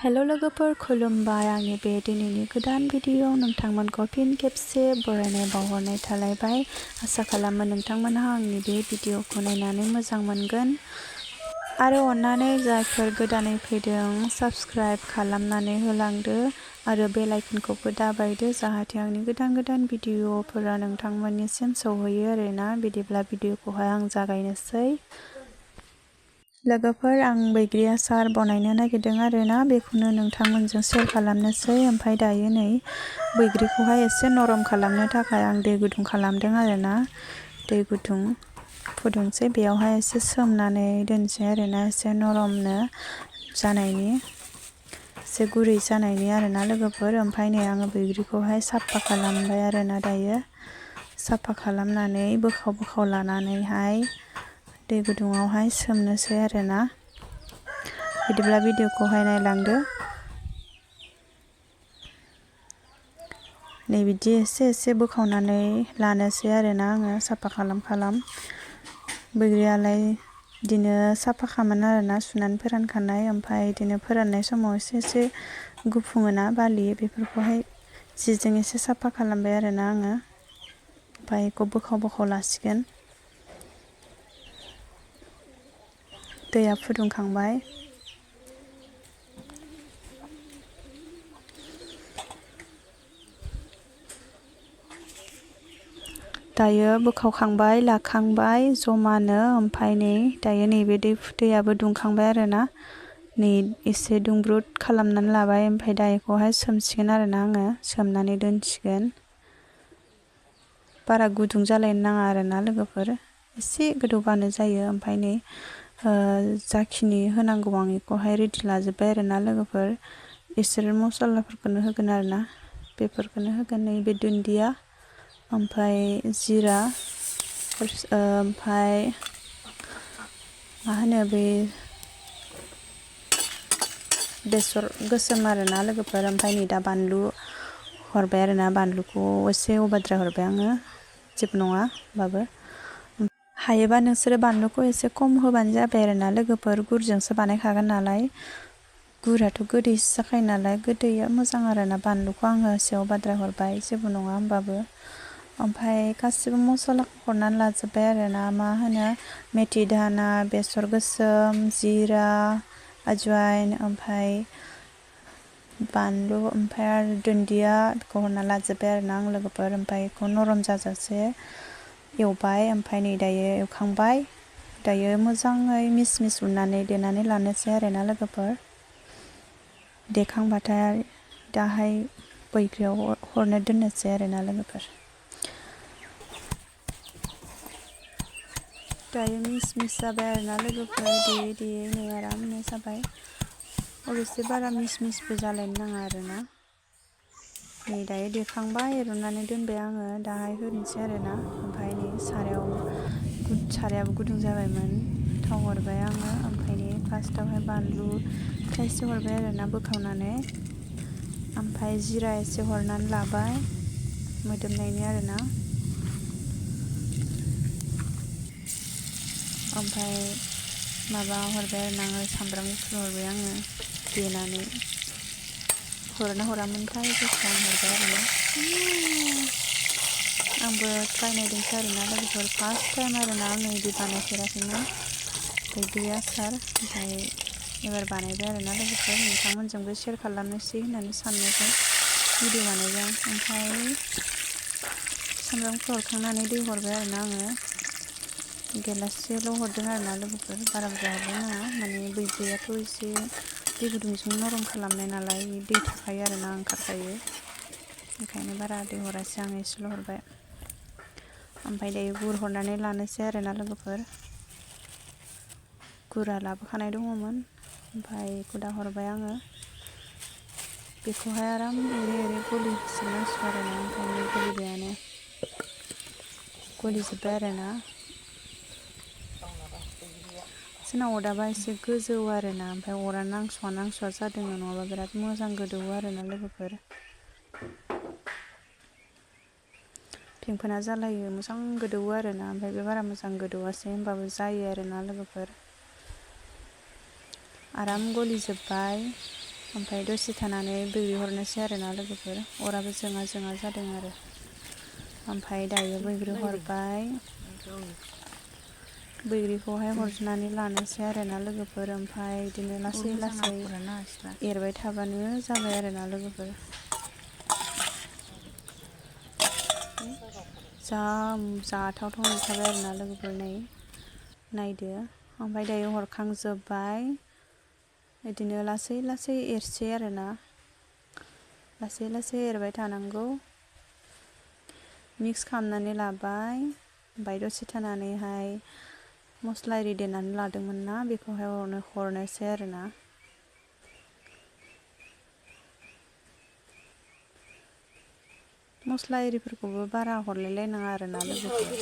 Hello लोगोफोर खुलुमबाय आंनि बे दिनैनि गोदान भिडिअ नोंथांमोनखौ फिन खेबसे बरायनाय बावहरनाय थालायबाय। आसा खालामो नोंथांमोनहा आंनि बे भिडिअखौ नायनानै मोजां मोनगोन आरो अन्नानै जायफोर गोदानै फैदों साबस्क्राइब खालामनानै होलांदो आरो बेल आइकनखौबो दाबायदो जाहाथे आंनि गोदान भिडिअफोरा नोंथांमोननिसिम सौहैयो आरोना। बिदिब्ला भिडिअखौहाय आं जागायनोसै। लोगोफोर आं बैग्रि आसार बनायनो नागिरदों आरोना, बेखौनो नोंथांमोनजों शेयार खालामनोसै। ओमफ्राय दायो नै बैग्रिखौहाय एसे नरम खालामनो थाखाय आं दै गुदुं खालामदों आरोना। दै गुदुं फुदुंसै, बेयावहाय एसे सोमनानै दोनसै आरोना, एसे नरमनो जानायनि, एसे गुरै जानायनि आरोना लोगोफोर। ओमफ्राय नै आङो बैग्रिखौहाय साफा खालामबाय आरोना। दायो साफा खालामनानै बोखाव लानानैहाय दै गुदुङावहाय सोमनोसै आरोना। बिदिब्ला भिडिअखौहाय नायलांदो। नै बिदि एसे बोखावनानै लानोसै आरोना आङो साफा खालाम। बैग्रियालाय बिदिनो साफा खामोन आरोना, सुनानै फोरानखानाय। ओमफ्राय बिदिनो फोराननाय समाव एसे गुफुङोना बालि, बेफोरखौहाय जिजों एसे साफा खालामबाय आरोना आङो। ओमफ्राय बेखौ बोखाव लासिगोन। दैया फुदुंखांबाय। दायो बोखावखांबाय लाखांबाय जमानो। ओमफ्राय नै दायो नैबे दैयाबो दुंखांबाय आरोना। नै एसे दुंब्रुद खालामनानै लाबाय। ओमफ्राय दा बेखौहाय सोमसिगोन आरोना आङो, सोमनानै दोनसिगोन। बारा गुदुं जालायनो नाङा आरोना लोगोफोर, एसे गोदौबानो जायो। ओमफ्राय नै जाखिनि होनांगौ आं बेखौहाय रेडि लाजोब्बाय आरोना लोगोफोर। बिसोर मस्लाफोरखौनो होगोन आरोना, बेफोरखौनो होगोन। नैबे दुन्दिया, ओमफ्राय जिरा, ओमफ्राय मा होनो बे बेसर गोसोम आरोना लोगोफोर। ओमफ्राय नै दा बानलु हरबाय आरोना, बानलुखौ एसे अभारद्राय हरबाय आङो, जेबो नङा होमबाबो। हायोबा नोंसोरो बानलुखौ एसे खम होबानो जाबाय आरोना लोगोफोर, गुरजोंसो बानायखागोन नालाय। गुराथ' गोदैसो जाखायो नालाय, गोदैया मोजां आरोना। बानलुखौ आङो एसे अभारद्राय हरबाय, जेबो नङा होमबाबो। ओमफ्राय गासिबो मस्लाखौ हरनानै लाजोब्बाय आरोना, मा होनो मेथि दाना, बेसर गोसोम, जिरा, आजवाइन, ओमफ्राय बानलु, ओमफ्राय आरो दुन्दिया, बेखौ हरना लाजोब्बाय आरोना आं लोगोफोर। ओमफ्राय बेखौ नरम जाजासे एवबाय। ओमफ्राय नै दायो एवखांबाय। दायो मोजाङै मिस उननानै देनानै लानोसै आरोना लोगोफोर। देखांबाथाय दाहाय बैग्रियाव हरनो दोननोसै आरोना लोगोफोर। दायो मिस जाबाय आरोना लोगोफोर, देयै नै आरामनो जाबाय। अबयसे बारा मिसबो जालायनो नाङा आरोना। नै दायो देखांबाय, एरननानै दोनबाय आङो, दाहाय होनोसै आरोना। ओमफ्राय नै सारायाबो गुदुं जाबायमोन, थाव हरबाय आङो। ओमफ्राय नै फार्स्टआवहाय बानलु थाइसे हरबाय आरोना बोखावनानै। ओमफ्राय जिरा एसे हरनानै लाबाय मोदोमनायनि आरोना। ओमफ्राय माबा हरबाय आरोना आङो, सामब्राम गुफुर हरबाय आङो देनानै। हरना हरामोनथाय जायखिया आं हरबाय आरोना। आंबो ट्राइ नायदोंसो आरोना लोगोफोर, फार्स्ट टाइम आरोना आङो बिदि बानायफेराखैमोन बैग्रि आसार। ओमफ्राय एबार बानायबाय आरोना लोगोफोर, नोंथांमोनजोंबो शेयार खालामनोसै होननानै साननायखाय भिडिअ बानायबाय आं। ओमफ्राय सामब्राम गुफुर हरखांनानै दै हरबाय आरोना आङो, गिलाससेल' हरदों आरोना लोगोफोर, बारा बुरजा हरनो नाङा। माने बैग्रियाथ' एसे दै गुदुंजों नरम खालामनाय नालाय, दै थाखायो आरोना, ओंखारखायो। ओंखायनो बारा दै हरासै आं, एसेल' हरबाय। ओमफ्राय दायो गुर हरनानै लानोसै आरोना लोगोफोर। गुरा लाबोखानाय दङमोन, ओमफ्राय बेखौ दा हरबाय आङो। बेखौहाय आराम एरै गलि होजोबनांसिगौ आरोना। ओमफ्राय नै गलिजोब्बाय आरोना। जोंना अरदाबा एसे गोजौ आरोना, ओमफ्राय अरा नांसुवा जादों, नङाबा बिराद मोजां गोदौओ आरोना लोगोफोर। फेंफोना जालायो, मोजां गोदौओ आरोना। ओमफ्राय बे बारा मोजां गोदौआसै, होमबाबो जायो आरोना लोगोफोर। आराम गलिजोब्बाय। ओमफ्राय दसे थानानै बैग्रि हरनोसै आरोना लोगोफोर अराबो जोङा जादों आरो ओमफ्राय दायो बैग्रि हरबाय बैग्रिखौहाय हरनानै लानोसै आरोना लोगोफोर ओमफ्राय बिदिनो लासै लासै एरबाय थाबानो जाबाय आरोना लोगोफोर जाथावथाव मोनखाबाय आरोना लोगोफोर नायदो ओमफ्राय दायो हरखांजोब्बाय बिदिनो लासै लासै एरसै आरोना लासै लासै एरबाय थानांगौ मिक्स खालामनानै लाबाय ओमफ्राय दसे थानानैहाय मस्ला एरि देनानै लादोंमोन ना बेखौहाय हरनोसै आरोना मस्ला एरिफोरखौबो बारा हरलायलायनाङा आरोना लोगोफोर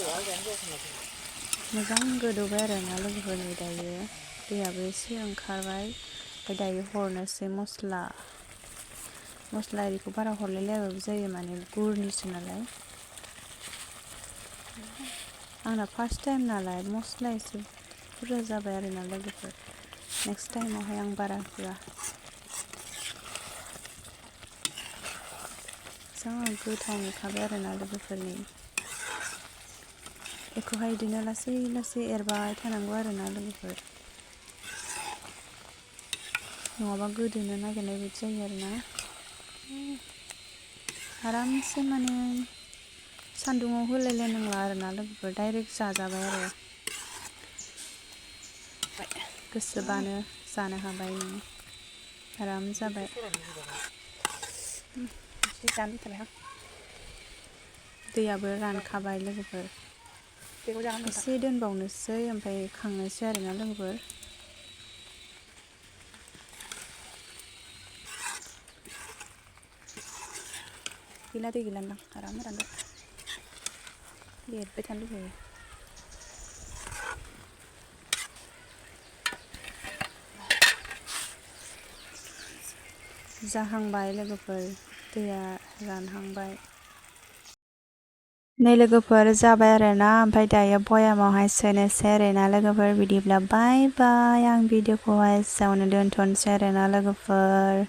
मोजां गोदौबाय आरोना लोगोफोर नै दायो दैयाबो एसे ओंखारबाय ओमफ्राय दायो हरनोसै मस्ला एरिखौ बारा हरलायलायाबाबो जायो माने गुरनिसो नालाय आंना फार्स्ट टाइम नालाय मस्ला एसे बुरजा जाबाय आरोना लोगोफोर नेक्स्ट टाइमावहाय आं बारा होआ जा गोथाव नुखाबाय आरोना लोगोफोरनि बेखौहाय बिदिनो लासै लासै एरबाय थानांगौ आरोना लोगोफोर नङाबा गोदोनो नागिरनाय बायदि जायो आरोना आरामसे माने सान्दुङाव होलायलायनांला आरोना लोगोफोर डाइरेक्ट जाजाबाय आरो गोसोबानो जानो हाबाय आराम जाबाय दैयाबो रानखाबाय लोगोफोर एसे दोनबावनोसै ओमफ्राय खांनोसै आरोना लोगोफोर गैला दै गैलादां आराम रानबाय एरबाय थानो लुबैयो जाहांबाय लोगोफोर दैया रानहांबाय नै लोगोफोर जाबाय आरोना ओमफ्राय दायो बयामावहाय सोनोसै आरोना लोगोफोर बिदिब्ला बाय बाय आं भिडिअखौहाय एसेयावनो दोनथ'नोसै आरोना लोगोफोर